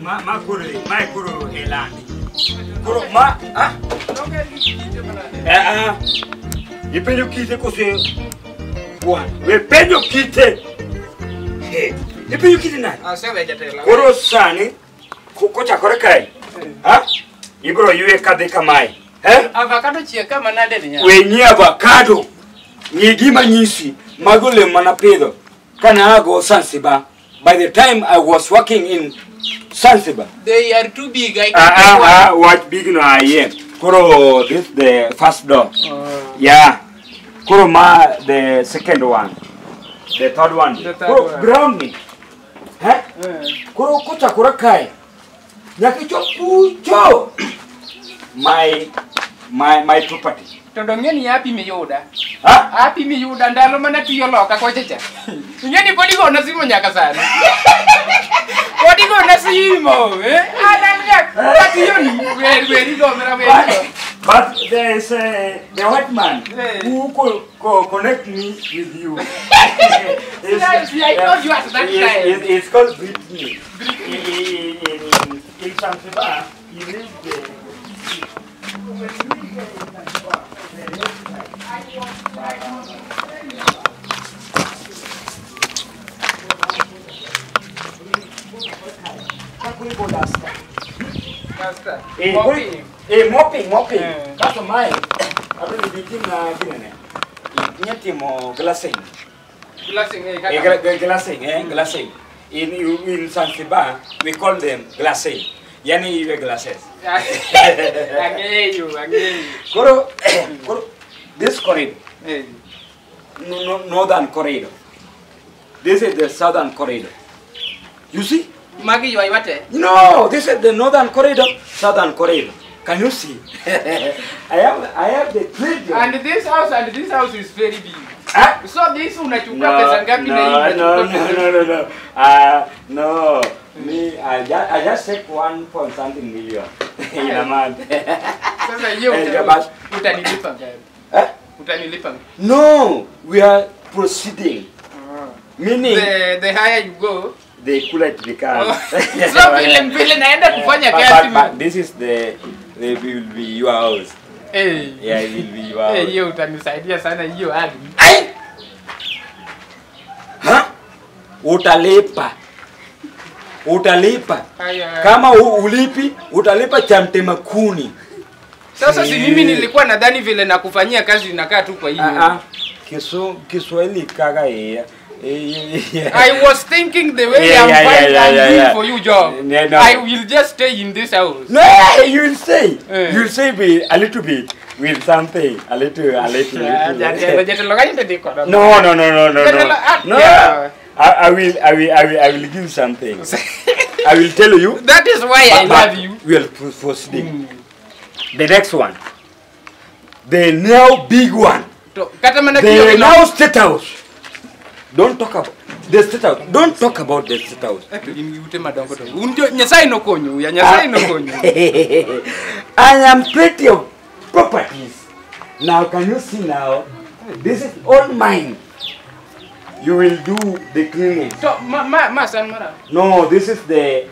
Ma koro ma koro elandi. Koro ma ah? Eh ah. Ipenjo kite kose bwana. We penjo kite. Eh, ipenjo kite nani? Asewe jatelo. Koro sani kochakore kae. Ha? Ibro ywe kadhi kamae. Eh? Avocado chiek kama nade ni nya? We ng'i avocado. Ng'i gima nyisi mago olemo manapidho kana ago Zanzibar. By the time I was working in Zanzibar. They are too big. I can't take one. What big no I am. Koro, this the first door. Yeah. Koro ma the second one. The third one. The third Koro one. ground me. Eh? Koro kocha koro kai. Nyakicho kucho. My property. To dong ng'eni api miyuda. Ha? Api miyuda ndalo mana tiyo loka kocha cha. Ing'eni pod igona simo nyaka sani. Pod igona simo, eh? An ga atiyo ni wer igo mera wer. But there is the white man who connect me with you. I told you at that time. It's called Britney. In Zanzibar, he lives there. Mopping. That's mine. I will be glassing. Glassing, glassing. In Zanzibar, we call them glassing. Yani iwe glasses. Ang'eyo. Koro, this corridor. No, northern corridor. This is the southern corridor. You see? Magi you No, this is the northern corridor, southern corridor. Can you see? I have the treasure. And this house is very big. Huh? So this unachukua pesa ngapi na hii? No. No. Me, I just take 1 point something million in a month. Sasa hiyo utanilipa ngapi? Eh? Utanilipa ngapi? No, we are proceeding. Meaning the higher you go, the cooler it becomes. So vile naenda kufanya kazi. But this is the will be your house. Eh. Yeah, it will be your house. Eh, hiyo utanisaidia sana hiyo hadi. Ai! Ha? Utalipa. Utalipa. Kama ulipi, utalipa cha mtema kuni. Sasa si mimi nilikuwa nadhani vile nakufanyia kazi nakaa tu kwa hiyo. Kiswahili kaka yeye. I was thinking the way I'm doing for you job. Yeah, no. I will just stay in this house. No, you will stay. You will stay a little bit with something. A little. No. No. I will give something. I will tell you. That is why I love you. We will proceed. The next one. The now big one. The now state house. Don't talk about the state house. Don't talk about the state house. I am plenty of properties. Now, can you see now? This is all mine. You will do the cleaning. No, this is the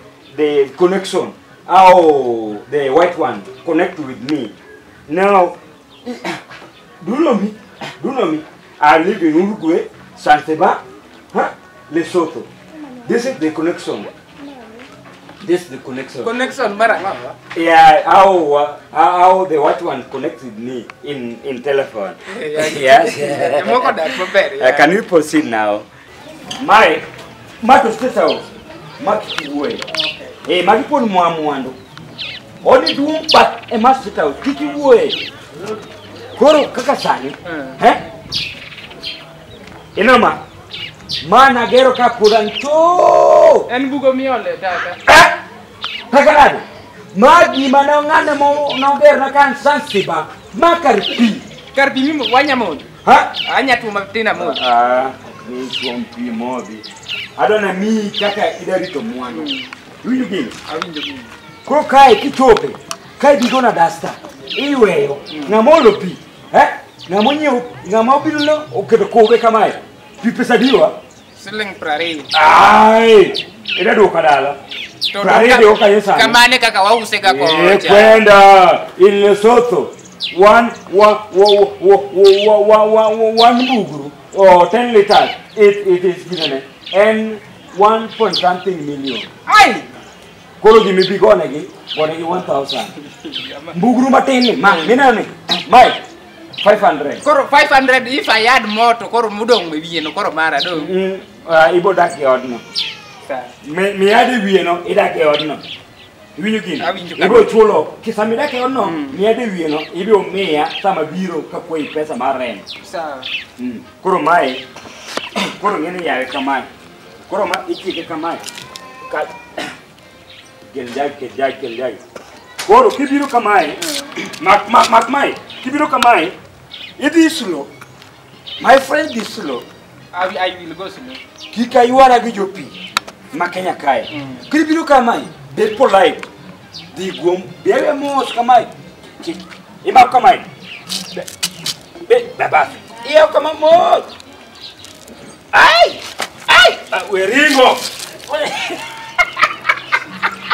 connection. How the white one connect with me. Now, do you know me? Do you know me? I live in Uruguay, Zanzibar, huh? Lesotho. This is the connection. This is the connection. Connection, mara. Yeah, how the white one connected me in telephone. Yeah, yes. Can you proceed now? My state house, my way. Eh, magi pon mwa mwando. Oni duong bat ema state house. Kiki wuoye. Koro kaka sani. Eh? Inoma. Mana gero ka purancho. En bugo miole tata. Eh? Kaka magi mana ngane mo noger na kan Zanzibar. Ma karpi. Karpi mimo wanya moja. Ha? Anya tu matina moja. Ah, ni tuompi mobi. Adona mi kaka idarito mwana. Winjo gini? Awinjo gini. Koro kae kichope. Kae bigona dasta. Iweyo. Ng'ama pi. Eh? Ng'ama onyiewo, ng'ama obiro no oketo kowe kamae. Pi pesa diwa? Siling 20. Ai! Ida duoka dala. 20 ka yesa. Kamane kaka wause ga kocha. Kwenda in Lesotho. 1 buguru or 10 liters. It is given and 1 point something million. Ai. Koro gimi bi gonegi 1000. Buguru matin ma minane. Mai 500. Koro 500 if I add more to koro mudong me wiye no koro mara do. Ibo dak e odno. Mi adi wiye no idak e odno. Iwinjo gini? Ibo chulo kisa midak e odno mi adi wiye no ibiro miya sama biro ka kwayi pesa mar rent. Sawa. Koro mae koro ng'eni yawe kamae. Koro ma ichike kamae. Ka kel jag. Koro kibiro kamae mak mae kibiro kamae idhi slow. My friend is slow. I will go slow. Kik aywara gi jopi ma Kenya kae. Kibiro kamae bed polite. Dhi guom bewe mos kamae. Chik imak kamae. Be bas. Iyaw kama mos. Ai! Ai! We ringo.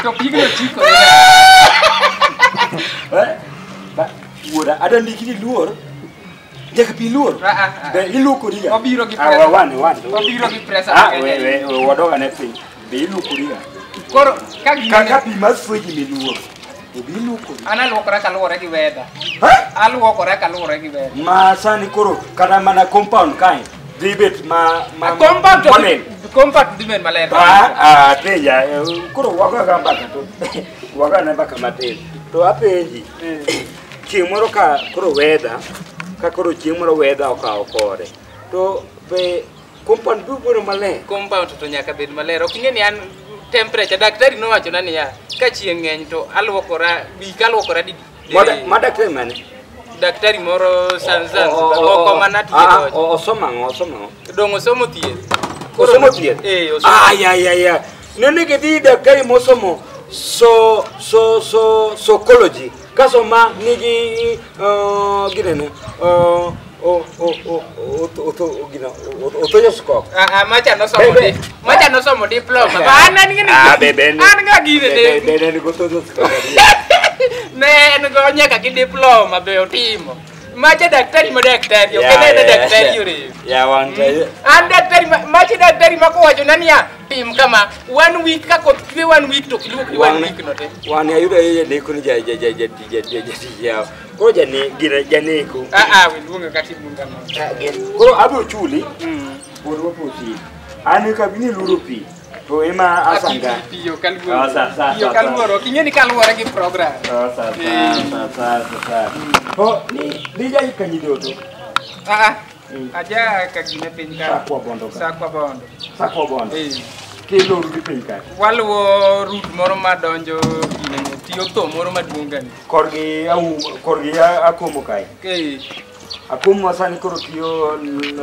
To pigno chiko. Ba wuoda adwa ndiki ni luor. Nyaka pi luor. Be iluokori ga. Obiro gi presa. Wane. Obiro gi presa. We wadoga ne piny. Be iluokori ga. Koro ka kaka pi mar fridge miluor. To be iluokori. An aluokora kaluwore gi weather. Aluokora kaluwore gi weather. Ma sani koro kata mana compound kae dhi bet ma compound compound dhi bet maler. Teja koro wagoga mbaka to wagane mbaka matin. To apenji. Chieng' moro ka koro weather ka koro chieng' moro weather okawo kore. To be compound biro bedo maler. Compound to nyaka bed maler. Ok ing'e ni an temperature daktari nowachona niya ka chieng' ng'eny to aluokora wik aluokora didi. Ma daktari mane? Daktari moro Zanzibar oko mana tiyo. Osomo ang'o? Dong' osomo thieth. Osomo thieth? Eh, osomo. Ay. Nonego idhi daktari mosomo psychology. Kaso ma nigi ginene othoyoskop. Macha nosomo di. Macha nosomo diploma. Ba an an gini. An ga gine de. Be ne go othoyoskop. Ne en go nyaka gi diploma be otimo. Macha daktari ma daktari, ok en daktari yore. Ya wan an daktari macha daktari ma kowacho na niya tim kama 1 week ka koth chwe 1 week to kiluokri 1 week no te. Wan ayudo janeko ni ja. Koro janeko. We luonge kata iluonga no. Koro abiro chuli. Koro waposi. An ka bini luro pi. To ema asanga. Piyo kaluoro. Piyo kaluoro. Ok ing'e ni kaluwore gi program. Sa. To ni dija ikanyidoto. Aja ka gine piny ka. Sakwa Bondo. Kelo rudi piny ka. Waluwo route moro madonjo gine tiyo tho moro maduong' gani. Korgi korgi akomo kae. Akomo sani koro tiyo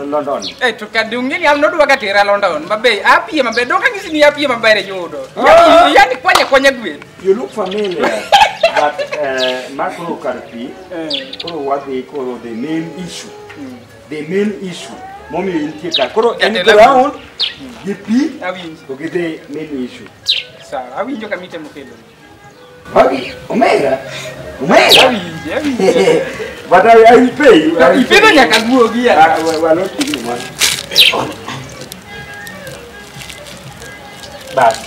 London. To ka dong' ni an nodwa ga tera London mabe apie maber dong' anyisi ni apie maber e yudo. Yani kwanya gwen. You look familiar. But makro kar pi koro wadhi koro the main issue. The main issue momiyo intie ka koro en ground gi pi to gi the main issue. Sawa, awinjo kama itemo kelo. Magi, omera. Awinjo. But I will pay you. Ipidho nyaka guogi ya. Walot gini mwan. Bas.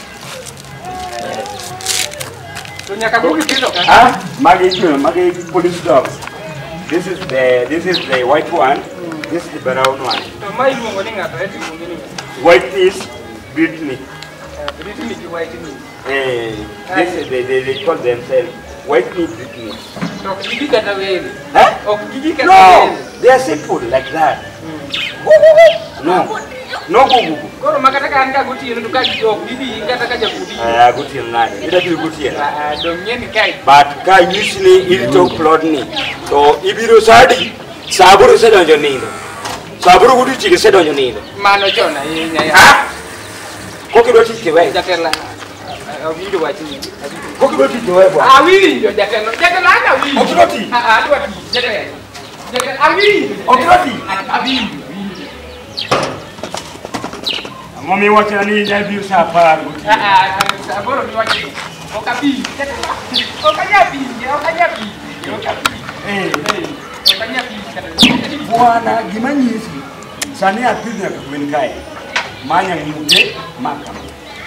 To nyaka guogi pidho ka? Magi police dogs. This is the white one. This is the brown one. To ma iluongo ni ng'ato iluongo ni ng'ato. White is Britney. Britney gi white ni. This is they call themselves white ni Britney. To ok gigi kata were. Ok gigi kata No, were. they are simple like that. No. No gugu. Koro makata ka an ka gotieno to ka ok gibi kata ka jakudi. Gotieno nade? Ida biro gotieno. Dong' ng'e ni kae. But ka nyisi ni irito plot ni to ibiro sadi sa aboro isedonjo nindo. Sa aboro godiochieng' isedonjo nindo. Mano chon ahinya ya. Kokidwa tich tiwe. Jatelo awinjo wachni. Kokidwa tich tiwe bwana. Awinjo jatelo. Jatelo an awinjo. Okidwa tich. Adwa tich jatelo. Jatelo awinjo. Okidwa tich. Awinjo. Ang'o miwacho ni inyalo biro sa 10 gotieno? Ah, aboro miwacho. Ok abi. Ok anyal bi, ok anyal bi. Ok abi. Eh. Ok anyal bi kata. Bwana gima nyisi. Sani apidho nyaka gwen kae. Manya ng'ute maka.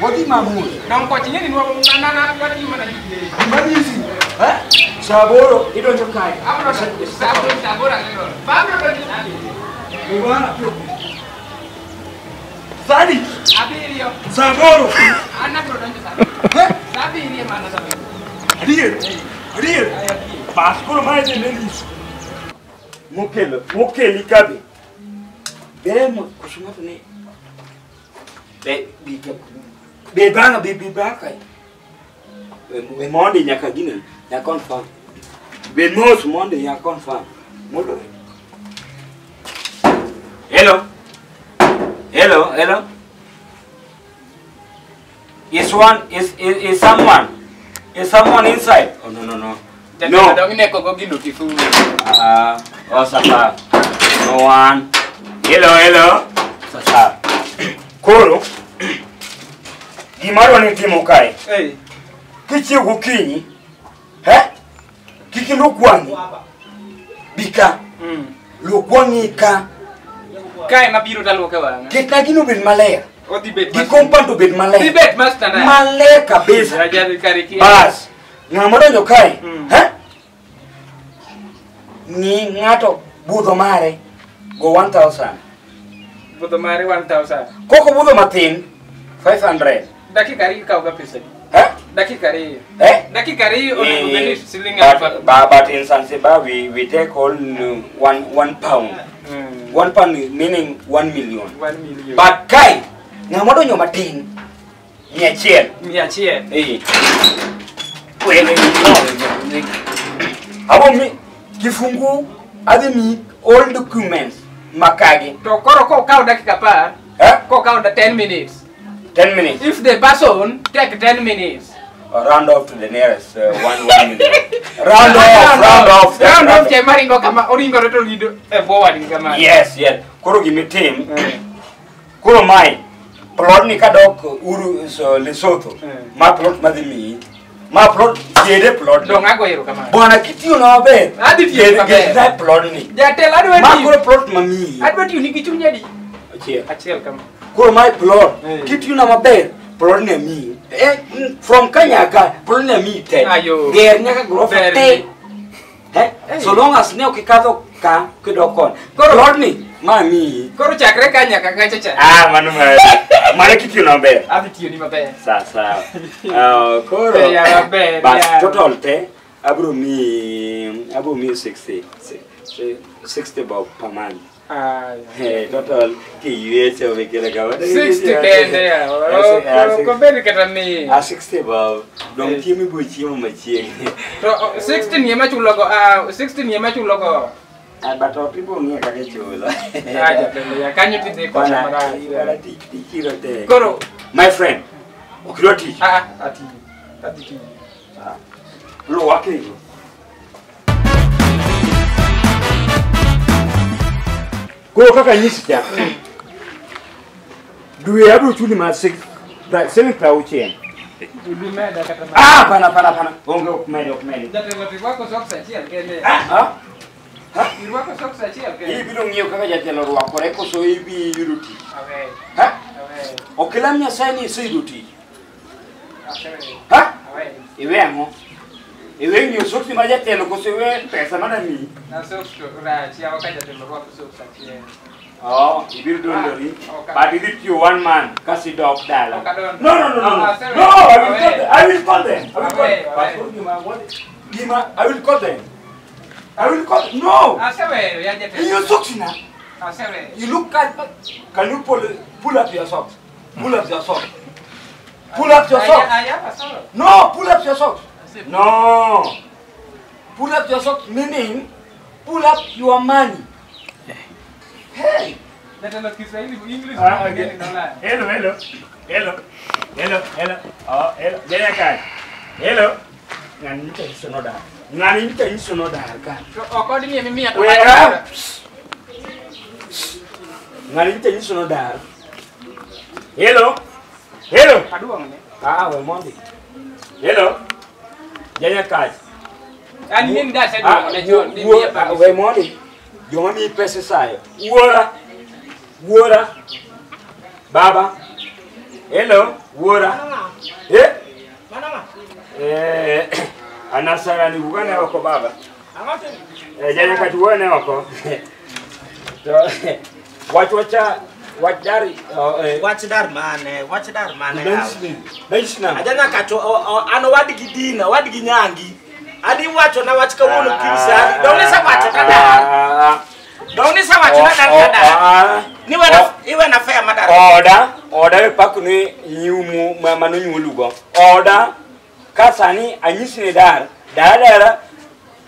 Wadhi mamur. Dong koch ing'e ni nwa watiyo mana gi gwen. Gima nyisi. Eh? Sa aboro idonjo kae. Abro sa aboro sa aboro ang'o. Abro donjo. Bwana. Sani. Abiriyo. Sa aboro. An abro donjo sa. Eh? Sa abiriyo mana sa abiriyo. Adier. Adier. Bas koro mae ne nyiso. Mokelo, mokeli kabe. Be kusuma ne. Be bi be banga be bi banga. We mondi nyaka gine, nyaka confirm. Be mos mondi nyaka confirm. Mondo. Hello. Hello, hello. Is one is someone? Is someone inside? Oh no no no. No. Ah, oh sasa. No one. Hello, hello. Sasa. Koro. Gimaro ni timo kae. Eh. Kichiew gokinyi. He? Kik iluk wang'i. Bika. Luok wang'i ka. Kae mabiro taluoke wang'a. Ketna gino obed maler. Odhi bet Gi compound obed maler. Dhi bet master na. Maler kabisa. Rajari kariki. Bas. Ng'ama donjo kae. He? Ng'i ng'ato budho mare go 1000. Budho mare 1000. Koko budho matin 500. Dakika ariyo kawo ga pesa di. Eh? Dakika ariyo. Eh? Dakika ariyo onego bed ni siling aluf. But in Zanzibar we take all 1 pound. 1 pound meaning 1 million. 1 million. But kai ng'ama donjo matin 100. 100. Eh. Wele no. Abo mi kifungu adhi mi all documents makagi. To koro kokawo dakika 10. Eh? Kokawo 10 minutes. 10 minutes. If the person take 10 minutes. Round off to the nearest 1 million. Round off, round off. Round off che maringo kama oringo to lido e forward kama. Yes, yes. Koro gimitim. Koro mai plot ni kadok uru so Lesotho. Ma plot madhi miyi. Ma plot jede plot. Dong ago ero kama. Bwana kitiyo na maber. Adhi tiyo maber. Jede plot ni. Jatelo adwa Ma tiyo. koro plot mamiyi. Adwa tiyo nigi chuny adi? Achiel. Achiel kama. Koro mai plot kitiyo na maber plot ni amiyi. From Kanyaka plot ni amiyi te. Ayo. Ger nyaka grofa te. Eh? So long as ne ok ikadho ka kidok kon. Koro plot ni ma amiyi. Koro chakre ka nyaka kacha cha. Ah, mano maber. Mano kitiyo na maber. Adhi tiyo ni maber. Sawa sawa. Koro. Ya maber. But total te abro mi 60 60 bob per month. Ah. Hey, total kiyuecho mikele kama. 60 kende ya. Ok obed kata mi. Ah, 60 bob. Dong chiemo ibo chiemo machiegni. To 60 ni ema chulo go. Ah, 60 ni ema chulo go. Ah, but ok ibo ng'iyo kaka ichulo. Ah, jatelo ya kanyo tidhi kocha marach. Bwana tich chiro tek. Koro my friend, ok idwa tich? Ah, ati. Adhi tiyo. Ah. Luwa kendo. Koro kaka nyisi cha. Dwe abiro chuli mar 6,600. Dwe meda kata ma. Ah, pana pana pana. Onge ok medi, ok medi. Jatelo to irwako socks achiel kende. Ah? Ha? Irwako socks achiel kende. Ibiro ng'iyo kaka jatelo orwakore koso ibi yudo tich. Awe. Ha? Awe. Ok ilam Nyasaye ni iseyudo tich. Awe. Ha? Awe. Iwe ang'o? Iwe ng'iyo soksi mar jatelo koso iwe pesa manamiyi? Na socks to rach, yawa ka jatelo rwako socks achiel. Oh, ibiro dondori. But idhi tiyo 1 month kasi dok dala. No, no, no, no. No, I will call them. I will call them. I will call them. Gima, I will call them. I will call. No. Aseweyo ya jatelo. Iyo socks na. Aseweyo. You look at. Can you pull up your socks? Pull up your socks. Pull up your socks. I have a sock. No, pull up your socks. No. Pull up your socks meaning pull up your money. Hey. Jatelo Kiswahili English. Okay. Hello, hello. Hello. Hello, hello. Oh, hello. Jenya kai. Hello. Ngani nita hiso no dar. Ngani nita hiso no dar ka. Ok odhi miya to. Ngani nita hiso no dar. Hello. Hello. Aduong ne. Ah, we mondi. Hello. Janya kaj. An ni da se duong ne chon. Ni we mondi. Joma mi pesa sayo. Wuora. Wuora. Baba. Hello, wuora. Eh? Eh, anasara ni bugane wako baba. Eh, janya kaj wuone wako. To wacha wach dar mane. Ajana kacho an wadgi dina wadgi nyangi. Adi wacho na wach kawuono kinsa. Donge sa wacho kada. Donge sa wacho na dar kada. Ni wana iwe na fair madar. Oda we pak ni nyiumu mano nyulugo. Oda kasani anyisi ni dar. Dar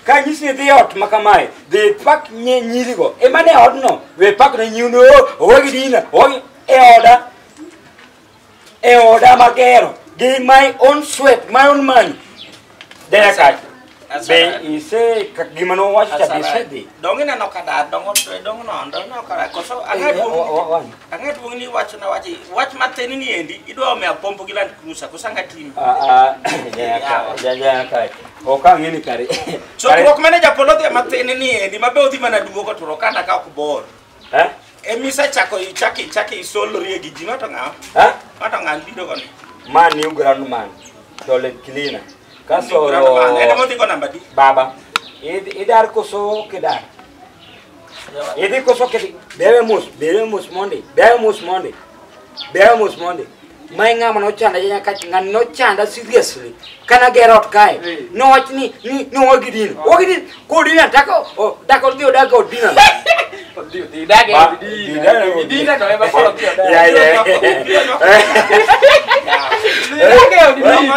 ka nyisi ni ot makamae. Dhi pak nye nyirigo. Emane odno we pak ni nyiuno ogi dina ogi e oda. E oda magero. Gi my own sweat, my own money. Dera be ise gimano wacho cha bisedi. Donge neno kada dongo dongo no kada koso ang'e duong ni wacho na wachi wach mathin ni endi idwa me apompo gi Land Cruiser koso anga tim. Ja ka. Ok ang'e ni kare. So ruok mane japolo dhi mathin ni endi mabe odhi mana duogo to rokanda ka ok bor. Eh? Emisa chako ichaki isolri gi ji ng'ato ng'a? Eh? Ng'ato ng'a biro koni. Ma new ground man. Toilet cleaner. Kaso baba idar koso kedar idi koso kedi bewe mus mondi mai ngama no chanda janya ka ngani no chanda seriously kana gerot kae no wach ni no ogidin kodina tako dako dio dako dina dio dage dina to eba koro dio dage ya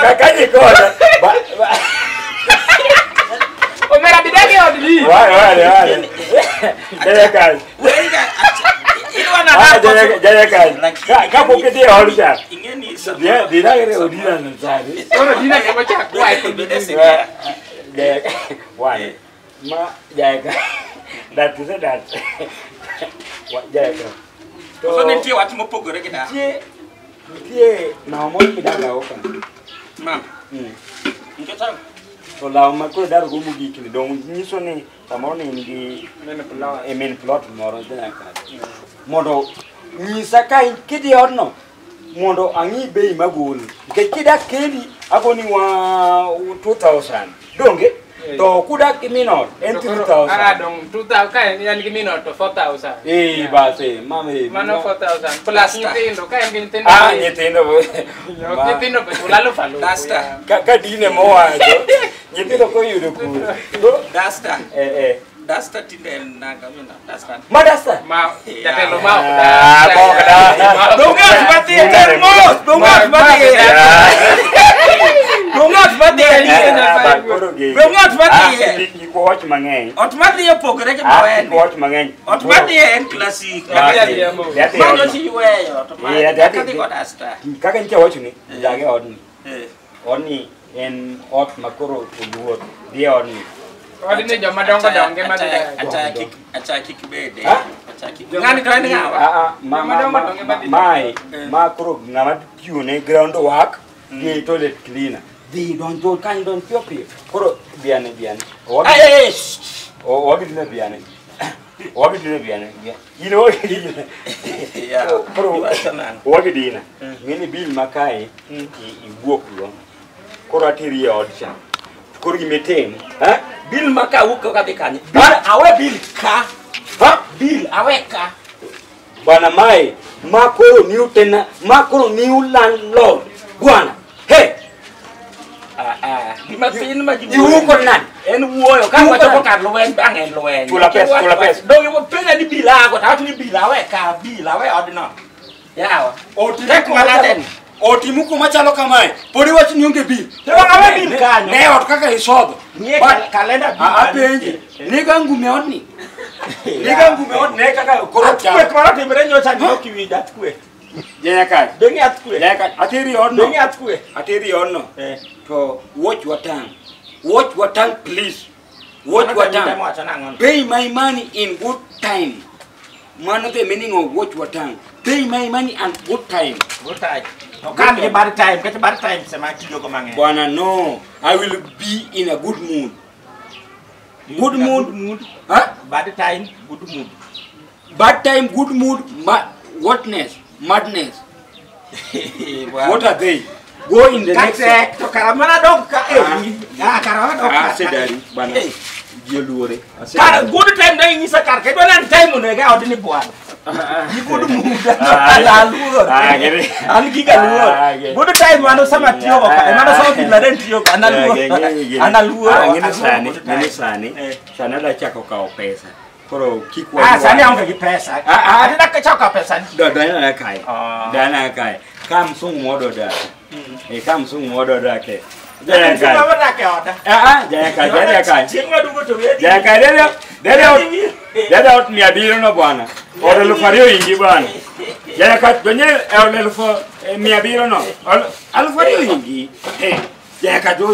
kakaji koda Omera bidage odli. Wale. Jaya kazi. Jaya kazi. Ka pokete odcha. Ingeni dina gere odina nzari. Ono dina ke macha kwa ko bidese. Jaya wale. Ma jaya kazi. That is that. Wa jaya kazi. To nitie wach mopogore gi da. Nitie na mo kidaga oka. Ma. Nikech To law ma koro dar go mogik ni dong nyiso ni samoro ne in gi main plot moro nyaka. Mondo nyisa ka kidhi odno mondo ang'i bei magolo. Nikech kidak kendi agoni wa 2000. Donge? To kudak gi min ot en 3000. Ah dong 2000 ka en gi min ot to 4000. Eh basi mame mano 4000 plus nyithindo ka en gi nyithindo. Ah nyithindo. Nyithindo be ulalo falo. Duster. Ka dine mowacho. Nyithindo koyudo kuro. Duster. Eh. Duster tinde en nanga mina duster. Ma duster. Ma jatelo ma ok da. Ah ok da. Donge ot madhi ter mos, donge ot madhi. Donge ot madhi. Donge ot madhi. Kik wach mang'eny. Ot madhi opogore gi maweni. Kik wach mang'eny. Ot madhi en classic. Mano chi yweyo to ma kadhi go duster. Kaka nyicha wacho ni dage odni. Odni en ot makoro oluor. Dhi e odni. Odni joma dongo donge madhi. Acha kik bede. Acha kik. Ng'ani to en ng'awa? Mae ma koro ng'ama tiyo ne ground work gi toilet cleaner. Dhi donjo kanyo don piyo piyo. Koro biane. Ay. Wagidina biane. Wagidina biane. In wagidina. Ya. Koro wagidina. Ng'eni bill makae iwuok go. Koro ateri e od cha. Koro gimitimo. Eh? Bill maka wuok kadhi kanye? Bill awe bill ka. Ha? Bill awe ka. Bwana mae ma koro new tenant, ma koro new landlord. Bwana. Hey. Gima thin ma ji iwuok nani? En wuoyo ka wachopo kar lweny bang' en lweny. Chula pesa. Donge wapenja ni bill ago to awacho ni bill awe ka, bill awe odno. Yawa. Tek manade. Otimuko machalo kamae. Pod iwacho ni onge bill. To awe bill kanyo. Ne ot kaka isodho. Ng'ie kalenda bill. Apenje. Niga ngume odni. Niga ngume odni ne kaka koro chalo. Earthquake moro timre nyocha ni ok iwinjo earthquake. Jaya kae. Donge earthquake. Jaya kae. Ateri odno. Donge earthquake. Ateri odno. To watch your tongue. Watch your tongue please. Watch your tongue. Pay my money in good time. Mano the meaning of watch your tongue. Pay my money and good time. Good time. No can't be bad time. Get bad time sema tiyo go mang'eny. Bwana no, I will be in a good mood. Good mood. Good mood. Huh? Bad time, good mood. Bad time, good mood, whatness, madness. What are they? Go in the next. To karamana dog ka eh. Karamana dog. Asedari bana. Jeluore. Kar good time na inyisa kar ke dona time no ga odni bwana. Gi good mood. Ala luor. An gi ga luor. Good time mano sama tiyo go ka. Mano sama bin Laden tiyo go ana luor. Ana luor. Ngene sani, ngene sani. Sani da chako kawo pesa. Koro kik wa. Sani aonge gi pesa. Adina ka chako pesa ni. Do dana kai. Dana kai. Ka msungu modo da. E ka msungu modo da ke. Jaya kai. Jaya kai, jaya kai. Jaya kai dede. Dede ot 700 no bwana. Ot 2,000 ingi bwana. Jaya kai donye 700 no. 2,000 ingi. Jaya kai do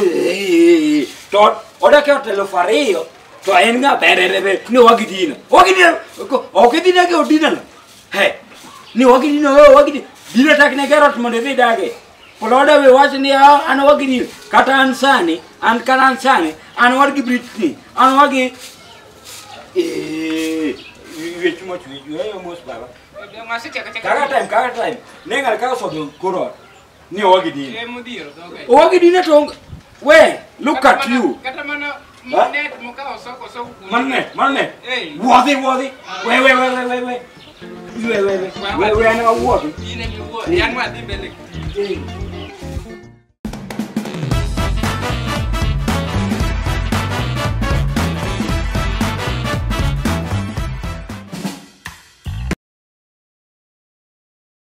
to oda ke ot 2,000 to en ga bere ni wagidina. Wagidina okidina ke odina no. He. Ni wagidina wagidina. Dina tak ne gerot mondo idhi dage. Poloda we wach ni an wagini kata an sani an kana an sani an wargi Britney an wagi wech mochwe yueyo mos baba. Kaka time ne ng'ar ka osodo koro ni wagidina. Wagidina to we look at you. Kata mana net mokawo soko soko. Manne wuodhi we we we we we we we an awuodhi. In ema iwuodhi an wadhi mbele.